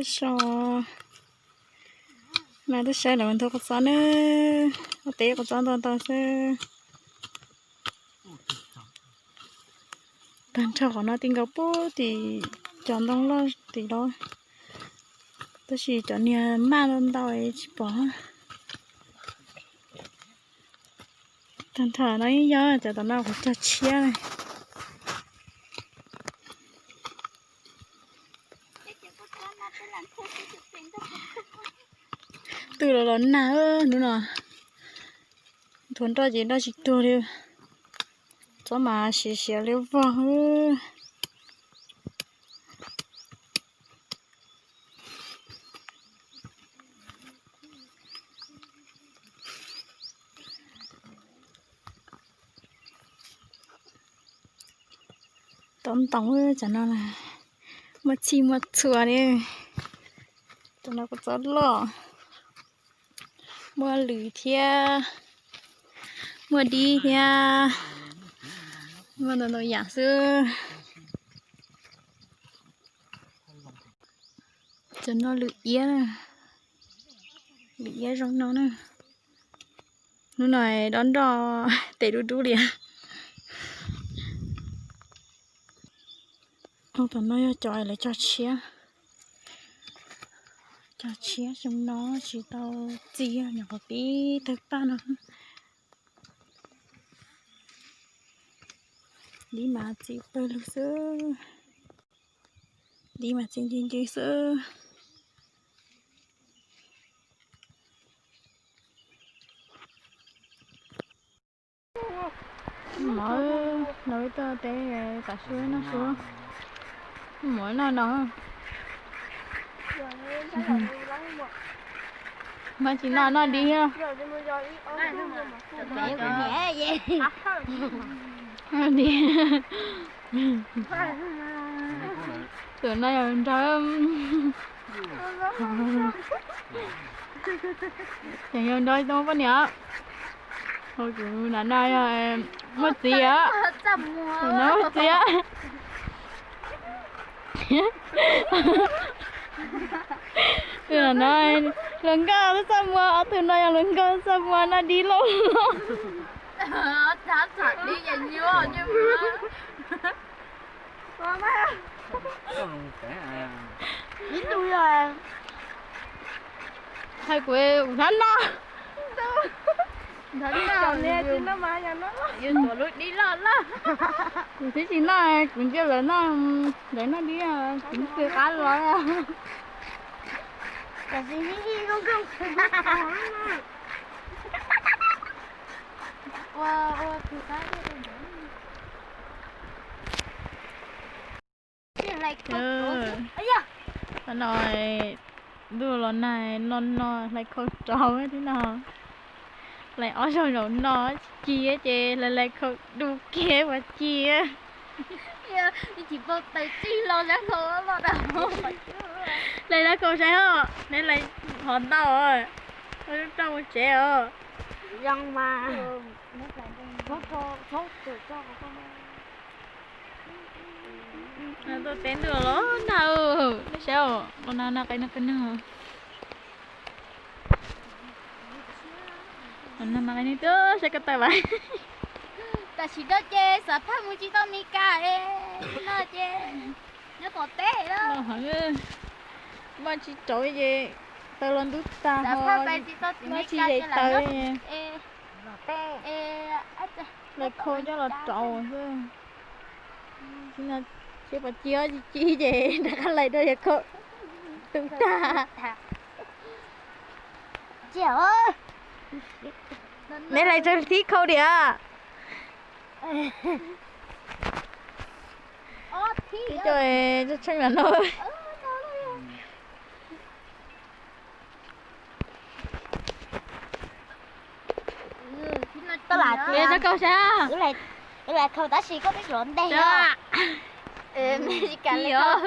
So, no twb saib lawv nthuav kua txob na, ua teb kua txob ntau ntau xwb. Tag nrho qhov no ti nkaus puag tim cov ntoo loj tim los, tab sis cov niag maj ntau ntau tsis pom. Tag nrho no yeej yog cov tom no kuv cog tshiab. Twb los los nag hnub no, nthuav nroj ces nroj tsis tuag li, txob mas siav siav li vog. Tau ntoo, cov no muaj txhij muaj txhua li. Cov no kua txob loj, muaj lws thiab, muaj dib thiab, muaj ntau ntau yam xwb. Cov no lws iab, lws iab zoo no na. Hnub no dob nroj tes dub dub li. Tom no yog cov lawv cog tshiab, cog tshiab xyoo no tsis tau txi, nyuam qhuav pib tawg paj no. Dib mas txi pawg lug xwb, dib mas txi ncw ncw xwb. Mov, noj ib tug teb, tam su noj su, mov noj no. Mov tsis noj noj dib. Dib. Tus no yog nraug, yog nraug tau poj niam. Kuv na no yog muaj txiv, no muaj txiv. Tus no hluas nkauj txaj muag, ob tug no yog hluas nkauj txaj muag noj dib loj loj. Ib tug yog hais kuv hnab no, hnab no, yus tuav lub dib loj loj. Kuv twb tsis noj, kuv ntsia lawv noj, lawv noj dib, kuv twb qab los. Tam sim no ua ua khwv qab. Qhov no ntuj los nag no no hlais khau rau thiab no. Hlais ob zaug zaum no tsis ci ces hlais hlais khau du kiag ua ci. Hlais hlais khau saib os, neb hlais hov ntau, rau mus tsev os. Tuaj teb ntuj los nag, nej saib os, los nag nag qe no kawg nag. Los nag nag qe no twb saib ko taw vas. Tam sim no ces xav phaj mus tsis tau Mes Kas es no ces nyob tom teb lawm. Vaj tsis rauv ces taw los ntub tag ho vaj tsis yaim taw. Lawv khau coj los rauv xwb. Tsis pom ci, tsis ci ces rov qab hlais rau yawg khau tu tag. Neb hlais tsawg thib khau diam? Tib co tsheej tsheej los no. Koj lam tias, koj lam khau tab sis koj twb yuav ntes os.